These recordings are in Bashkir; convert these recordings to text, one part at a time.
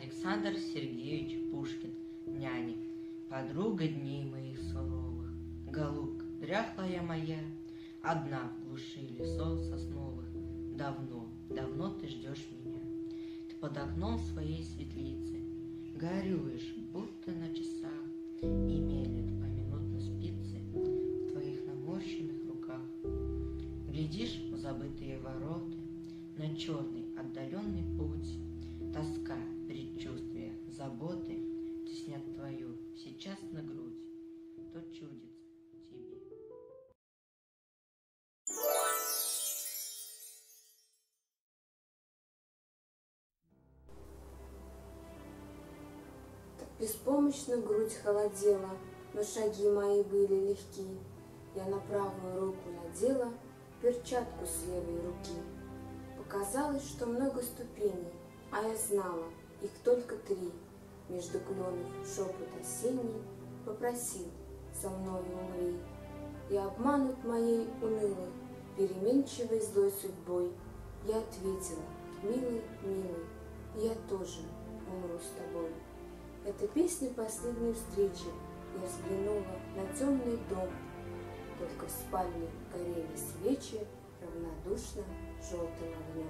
Александр Сергеевич Пушкин. Няня. Подруга дней моих суровых, голубка дряхлая моя, одна в глуши лесов сосновых, давно, давно ты ждешь меня. Ты под окном своей светлицы горюешь, будто на часах, и мелет поминутно спицы в твоих наморщенных руках. Глядишь в забытые ворота, на черный отдаленный путь, тоска, предчувствие, заботы теснят твою сейчас на грудь, то чудится тебе. Так беспомощно грудь холодела, но шаги мои были легки. Я на правую руку надела перчатку с левой руки. Показалось, что много ступеней, а я знала, их только три. Между кленов шепот осенний попросил: со мною умри. И обманут моей унылой, переменчивой злой судьбой, я ответила: милый, милый, я тоже умру с тобой. Это песня последней встречи. Я взглянула на темный дом, только в спальне горели свечи равнодушно желтым огнем.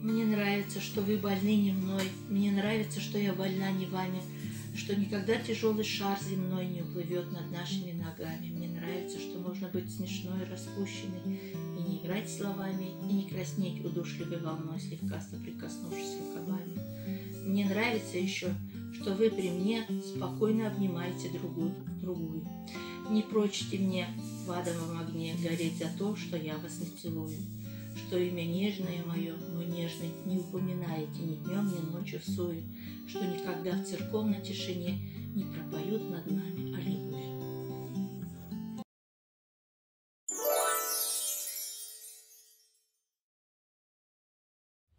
Мне нравится, что вы больны не мной, мне нравится, что я больна не вами, что никогда тяжелый шар земной не уплывет над нашими ногами. Мне нравится, что можно быть смешной, распущенной, и не играть словами, и не краснеть удушливой волной, слегка соприкоснувшись рукавами. Мне нравится еще, что вы при мне спокойно обнимаете другую. Не прочьте мне в адовом огне гореть за то, что я вас не целую, что имя нежное мое, мой нежный, не упоминаете ни днем, ни ночью всуе, что никогда в церковной тишине не пропоют над нами аллилуйя.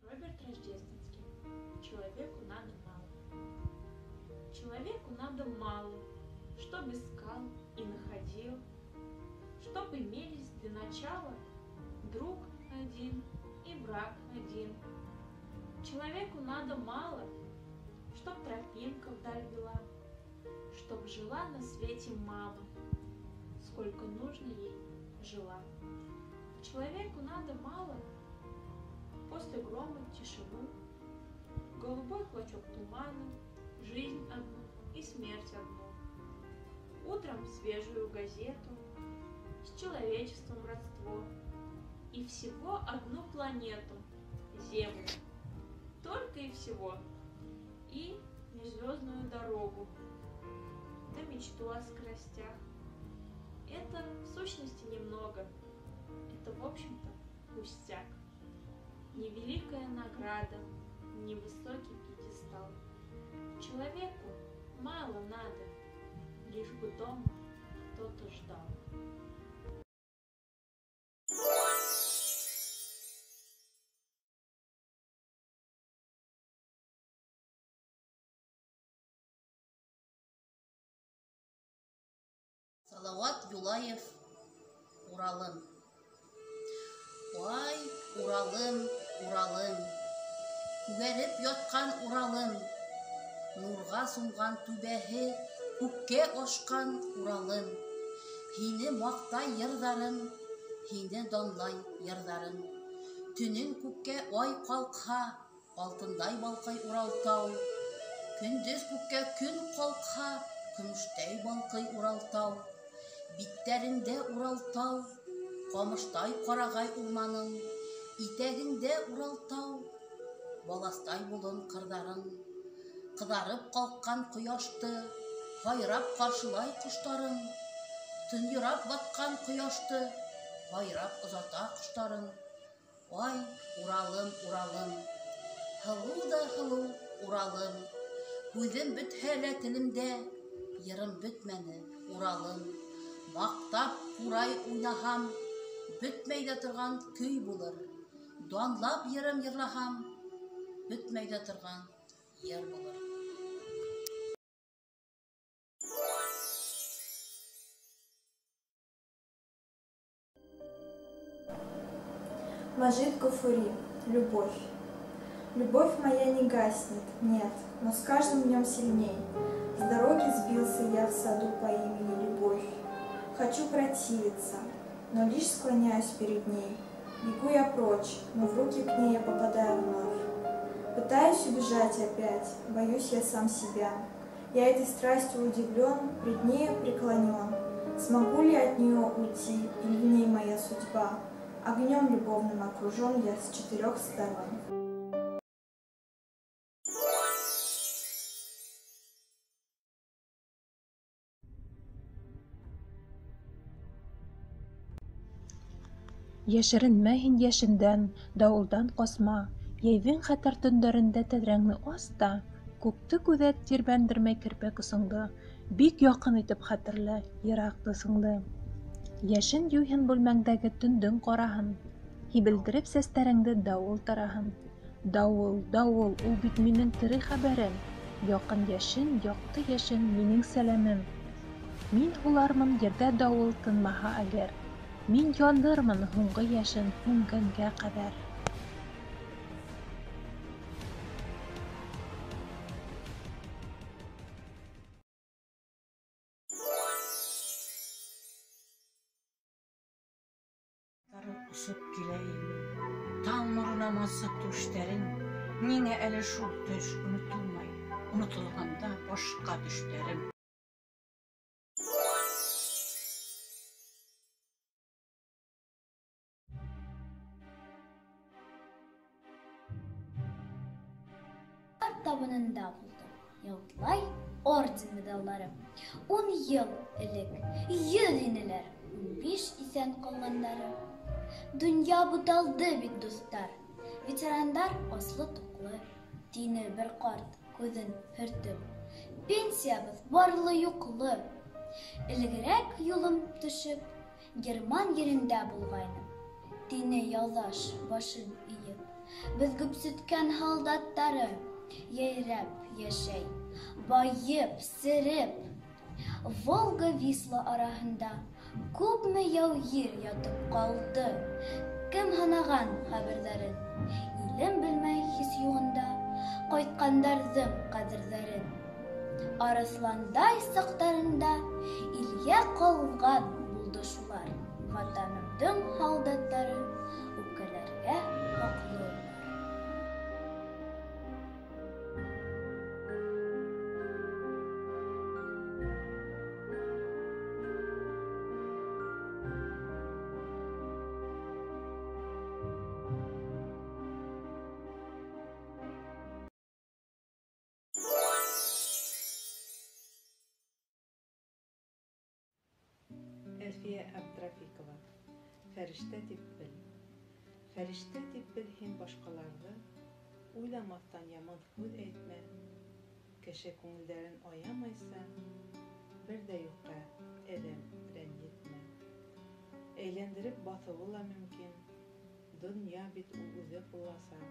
Роберт Рождественский. Человеку надо мало. Человеку надо мало, чтоб искал и находил, чтоб имелись для начала друг один и враг один. Человеку надо мало, чтоб тропинка вдаль вела, чтоб жила на свете мама, сколько нужно ей жила. Человеку надо мало, после грома тишину, голубой клочок тумана, жизнь одну и смерть одну. Утром свежую газету, с человечеством родство, и всего одну планету, Землю, только и всего, и межзвездную дорогу, да мечту о скоростях. Это в сущности немного, это в общем-то пустяк. Не великая награда, не высокий пьедестал. Человеку мало надо, лишь бы дома кто-то ждал. Салават Юлаев, Уралым. Ай, Уралым, Уралым, күгәреп ятҡан Уралым, нурға сумған түбәһе, күккә ашҡан Уралым. Һине маҡтай йырҙарым, һине данлай йырҙарым. Төнөн күккә ай ҡалҡһа, алтындай балҡый Уралтау. Көндөҙ күккә көн ҡалҡһа, көмөштәй балҡый Уралтау. Биттәреңдә Уралтау, ҡамыштай ҡарағай урманың, итәгеңдә Уралтау, баластай болон ҡырҙарың. Ҡыҙарып ҡалҡҡан ҡояшты һайрап ҡаршылай ҡоштарың, төнйорап батҡан ҡояшты һайрап оҙата ҡоштарың. Ай, Уралым, Уралым, һылыу ҙа һылыу Уралым, һүҙем бөтһә лә телемдә, йырым бөтмәне, Уралым. Маҡтап ҡурай уйнаһам, бөтмәй ҙә торған көй булыр. Данлап йырым йырлаһам, бөтмәй ҙә торған йыр булыр. Мажит Гафури. Любовь. Любовь моя не гаснет, нет, но с каждым днем сильней. С дороги сбился я в саду по имени Любовь. Хочу противиться, но лишь склоняюсь перед ней. Бегу я прочь, но в руки к ней я попадаю вновь. Пытаюсь убежать опять, боюсь я сам себя. Я этой страстью удивлен, пред нею преклонен. Смогу ли от нее уйти, или в ней моя судьба? Огнем любовным окружен я с четырех сторон. Йәшеренмә һин йәшендән, дауылдан ҡасма, Йәйҙең хәтәр төндәрендә тәҙрәңде ас та, Күкте күҙәт тирбәндермәй керпек осоңдо, Бик яҡын итеп хәтерлә йыраҡ дуҫыңды. Йәшен юйһын бүлмәңдәге төндөң ҡараһын, Һибелдереп сәстәреңде дауыл тараһын. Дауыл, дауыл, ул бит минең тере хәбәрем, Яҡын йәшен, яҡты йәшен минең сәләмем. Мин һулармын ерҙә дауыл тынмаһа әгәр, Мин янырмын һуңғы йәшен һүнгәнгә ҡәҙәр. Осоп килә ине, таң нурына мазып түштәрен, ниңә әле шул төш онотолмай, онотолғанда башҡа төштәрем. Табынында булды, ялтлай орден медаллары. 10 йыл элек 100 инеләр, 15 иҫән ҡалғандары. Донъя буталды бит, дуҫтар. Ветерандар аслы-туҡлы, тине бер ҡарт күҙен һөртөп. Пенсиябыҙ барлы-юҡлы. Элегерәк юлым төшөп, Герман ерендә булғайным, тине яуҙаш башын эйеп. Беҙ гөпсөткән һалдаттары йәйрәп йәшәй, байып, сереп. Волга-Висла араһында күпме яугир ятып ҡалды. Кем һанаған ҡәберҙәрен? Илем белмәй һис юғында ҡайтҡандарҙың ҡәҙерҙәрен. Арыҫландай саҡтарында илгә ҡалған булды шулар. Ватанымдың һалдаттары үпкәләргә хаҡлы. Әлфиә Абдрафикова. Фәрештә тип бел. Фәрештә тип бел һин башҡаларҙы, уйламаҫтан яман һүҙ әйтмә. Кеше күңелдәрен аямайса, бер ҙә юҡҡа әҙәм рәнйетмә. Әйләндереп баҫыуы ла мөмкин, донъя бит ул үҙе ҡулласа.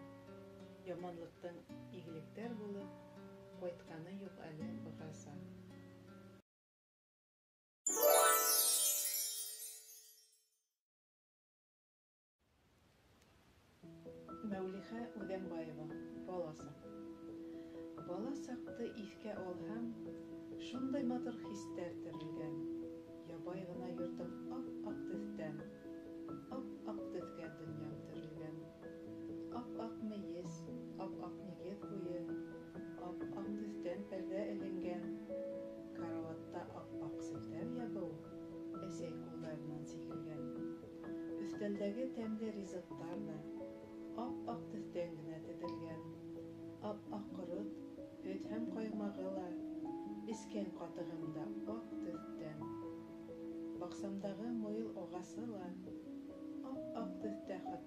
Яманлыҡтың игелектәр булып, ҡайтҡаны юҡ әле бығаса. Мәүлихә Үҙәнбаева. Бала саҡ. Бала саҡты иҫкә алһам, шундай матур хистәр терелгән. Ябай ғына йортом ап-аҡ төҫтән, ап-аҡ төҫкә донъям төрөлгән. Ап-аҡ мейес, ап-аҡ нигеҙ буйы, ап-аҡ төҫтән пәрҙә эленгән. Карауатта ап-аҡ селтәр ябыу, әсәй ҡулдарынан сигелгән. Өҫтәлдәге тәмле ризыҡтар ҙа ап-аҡ төҫтән генә теҙелгән. Ап-аҡ ҡорот, һөт һәм ҡаймағы ла, эскән ҡатығым да аҡ төҫтән. Баҡсамдағы муйыл ағасы ла ап-аҡ төҫтә хатта.